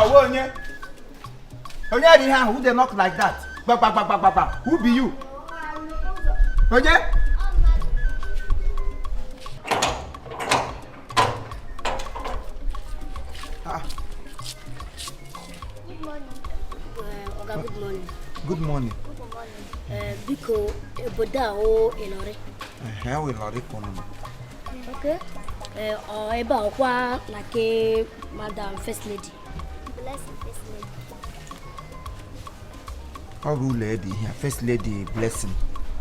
Ahụ onye onye dị ihe ahụ? Who dey knock like that? Gbagbagbagbagba, who be you? Onye? Ah. Good morning. Oga, good morning. Good morning. Good morning. Biko, obodo a o Ịlọrị? Ehe, wụ Ịlọrị ka ụnụ nọ. Okay. Ọ ebe a ọkwa na ke Madam First Lady? Blessing, First Lady. Ọ bụ ụlọ ede ihe a, First Lady Blessing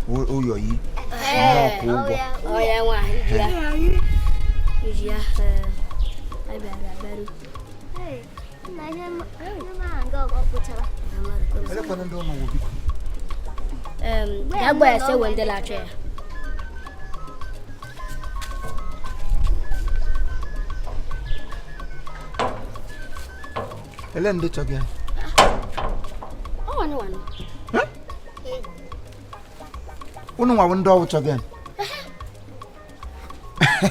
Oyoyi ọkụ ụgwọ. Ọ ya nwa iji ya. Iji ya anyị bịara bịaru. Hey, nna, ihe m ahụ nga ọ kpụchara. Elekwana ndị ụnụ wụ, biko? Ya gba ya sị ewe ndị na-achọ ya. Ele ndị chọ gị ya? Ọ nwanne nwanne. Unu nwawo ndị ọwụ chọ gị ya?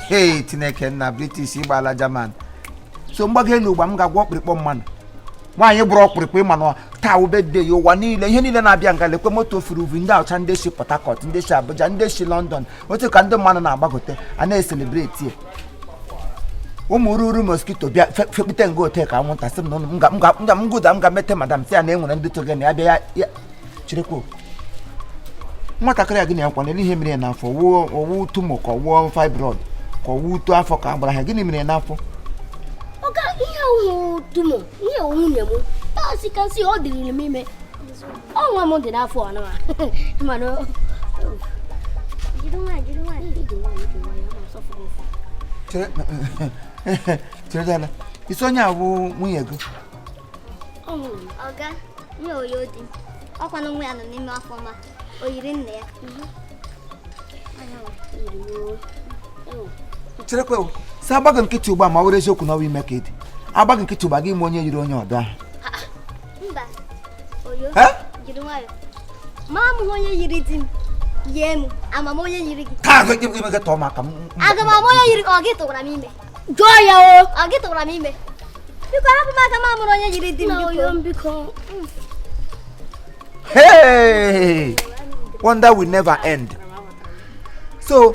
Hey, Chineke nna, British ịgbala German so mgbago elu ugba m ga-agwa ọkpụrịkpọ mmanụ nwaanyị bụrụ ọkpụrịkpọ. Ịma na taa wụ birthday ya, ụwa niile, ihe niile na-abịa nga. Lekwe moto furu uvu, ndị ọcha, ndị si Port Harcourt, ndị si Abuja, ndị si London, otu ka ndị mmadụ na-agbagote a na-ecelebrate ya. Ụmụ ruru mosquito bịa fekpute nga ote ka anwụnta. Sị m na ụnụ m ga- m ga- m ga- m gụda m ga mete madam, sị ya na e nwere ndị toge na ya bịa ya ya chirekwa nwatakịrị a gị na ya nkwa n'elu ihe mere ya n'afọ. Wuo owu tumor ka ọwụọ fibroid ka ọwụ uto afọ ka a gbara ha. Gịnị mere ya n'afọ? Ọga, ihe ohu tumor, ihe ohu nwunye m ọ sị ka nsị ọ dịrị m ime. Ọ nwa m dị n'afọ anọ a. Mana Jiri nwayọ, jiri nwayọ. Iji nwayọ, iji nwayọ, ama m sọfụrụ ụfụ. Chere, chere dala isi onye awụ nwunye gị? Ọ nwunye m. Ọga, nye oyo di. Ọkwa na nwa ya nọ n'ime afọ ma o yiri nna ya. Cherekwe o, sị agbaghị nkịtị ugbu a, ma ọ were eziokwu na ọwa ime ka ị dị agbaghị nkịtị ugbu a, gị ime onye yiri onye ọdụ ahụ. Mba, oyo. Eh? Jiri nwayọ. Ma m onye yiri di m. Yie m, ama m onye yiri gị. Ka agụ ime gị tọọ maka m. Aga m ama onye yiri gị, ọ gị tụwara m ime. Jụọ ya o. Ọ gị tụwara m ime. Biko hapụ m aka m amụrụ onye yiri di m Na biko. oyo m, biko. Hey! Wonder will never end. So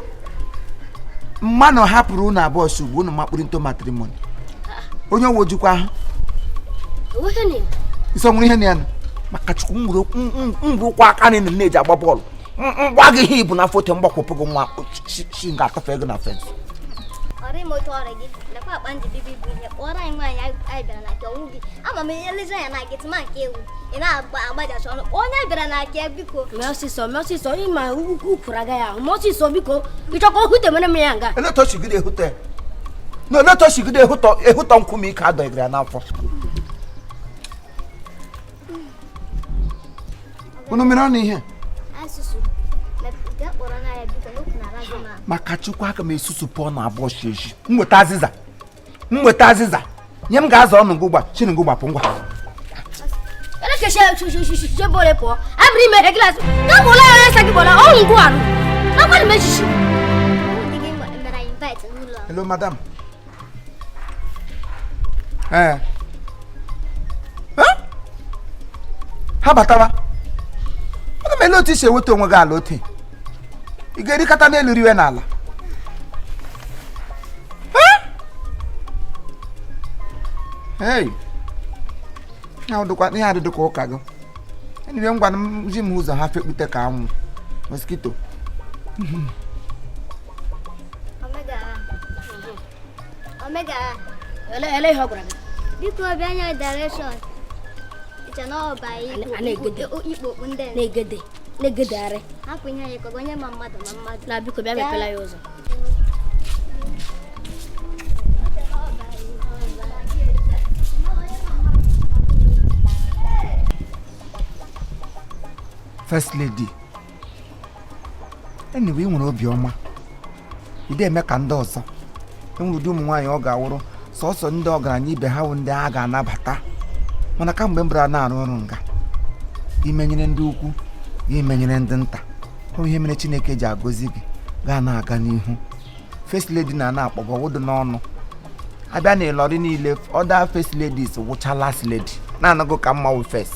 mmanụ hapụrụ unu abụọ si ugbu unu makpụrụ into matrimony. Onye wojukwa ahụ? Enweghị na ya. Isi ọnwụrụ ihe na ya nọ. Maka Chukwu, m were mbụ ụkwụ aka na na-eji agba bọọlụ mgba gị ihe ibu na foto mgbakwụpụ gị nwa shi nga atọfe gị na fence. Ọrị m otu ọrịa gị lekwa akpa ndị bibi bụ ihe kpọrọ anyị nwaanyị anyị bịara na nke ọnwụ gị ama m ihe lezi anya na nkịtị ma nke ewu ị na-agba agbajacha ọnụ onye bịara na nke biko. Mee ọsịsọ, mee ọsịsọ, ịma ukwuru agaghị ahụ. Mee ọsịsọ biko, ịchọkọ hute mere m ya nga. Eletochigide ehute na eletochigide ehutọ ehutọ nkume ike adọgịrị ya n'afọ. Unu mere ọnụ ihe? Asụsụ gaa kpọrọ n'ahịa biko n'okwu na arazi ma. Maka Chukwu, aka m esusu pụọ na abụọ shi eshi. M weta azịza, m weta azịza nye m ga-aza ọnụ gị ugbu a. Chinu gị gbapụ ngwa. Ele ke she bole pụọ abụrụ ime ihe glaasị ka bụ ụlọ ya esa gị gbọrọ ọnwụ ngụ arụ nakwa m echichi. Di gị mere anyị invite n'ụlọ. Hello, madam. Ee. Eh? Ha batawa. Aga m ele otu i si eweta onwe gị ala ote. Ị ga-erikọta n'elu riwe n'ala. Eh? Hey. Ya dịkwa ihe adịdịkwa ụka gị. Anyway, ngwa m ji m ụzọ ha fekpute ka anwụ. Mosquito. Omega, omega. Ele ele ihe ọ gwara gị? Biko bịa nye direction iche na ọba. A na-egede. Ikpo okpu ndị Na-egede na-egedegharị. Hapụ ihe anyị kọgọ onye ma mmadụ ma mmadụ. Na biko bịa mepela ya ụzọ. First Lady, anyway, ị nwere obiọma, ị dị eme ka ndị ọzọ. Enwere ụdị ụmụ nwaanyị ọ ga-awụrụ sọsọ ndị ọgaranya ibe ha wụ ndị a ga-anabata, mana kamgbe m bịara na-arụ ọrụ nga, imenyere ndị ukwu gị, imenyere ndị nta, ọ bụ ihe mere Chineke ji agọzi gị gaa na-aga n'ihu. First Lady na-ana akpọgọ wụdụ n'ọnụ. Abịa na Ịlọrị niile, other first ladies wụcha last lady, na-anago ka mma wụ first.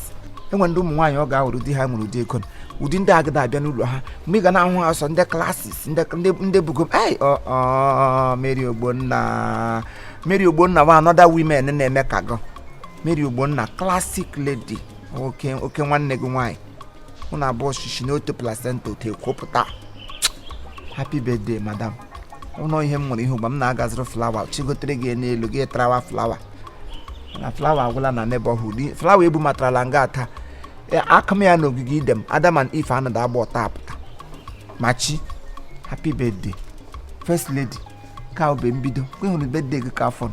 Enwe ndị ụmụ nwaanyị ọ ga-ahụrụ di ha nwere ụdị ego, ụdị ndị agada abịa n'ụlọ ha mgbe ị ga na-ahụ ha, sọ ndị classes, ndị bugo. Ei, ọ ọ Mary Ogbonna, Mary Ogbonna wa another women na-eme ka gị. Mary Ogbonna, classic lady, oke oke nwanne gị nwaanyị, mụ na abụọ shishi n'otu placenta otu ekwopụta. Happy birthday, madam. Ụlọ ihe m nwere ihe ugba m na-agaziri flower chigotere gị n'elu gị trawa flower na flower agwụla na neighborhood. Flower ebu matarala nga taa. Aka m ya n'ogige idem Adam and Eve anọdụ agba ọta apụta machi. Happy birthday, first lady. Ka obe mbido kwe hụrụ birthday gị ka afọ.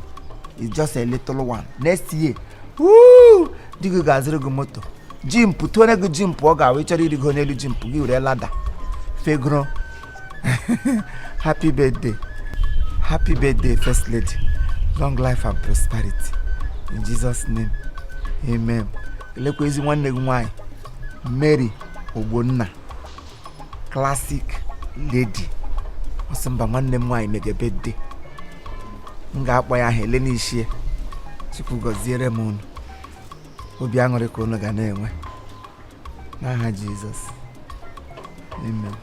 It's just a little one. Next year, woo, di gị ga-azụrụ gị moto jeep, tụọrọ gị jeep. Ọ ga-awụ ịchọrọ irigo n'elu jeep gị were ladder fegoro. Happy birthday, happy birthday, first lady. Long life and prosperity in Jesus' name, amen. Elekwa ezi nwanne gị nwanyị, Mary Ogbonna, classic lady. Ọ sị mba, nwanne m nwaanyị mege birthday, m ga-akpọ ya aha ele n'ishie. Chukwu gọziere m unu. Obi aṅụrị ka unu ga na-enwe n'aha Jizọs, amen.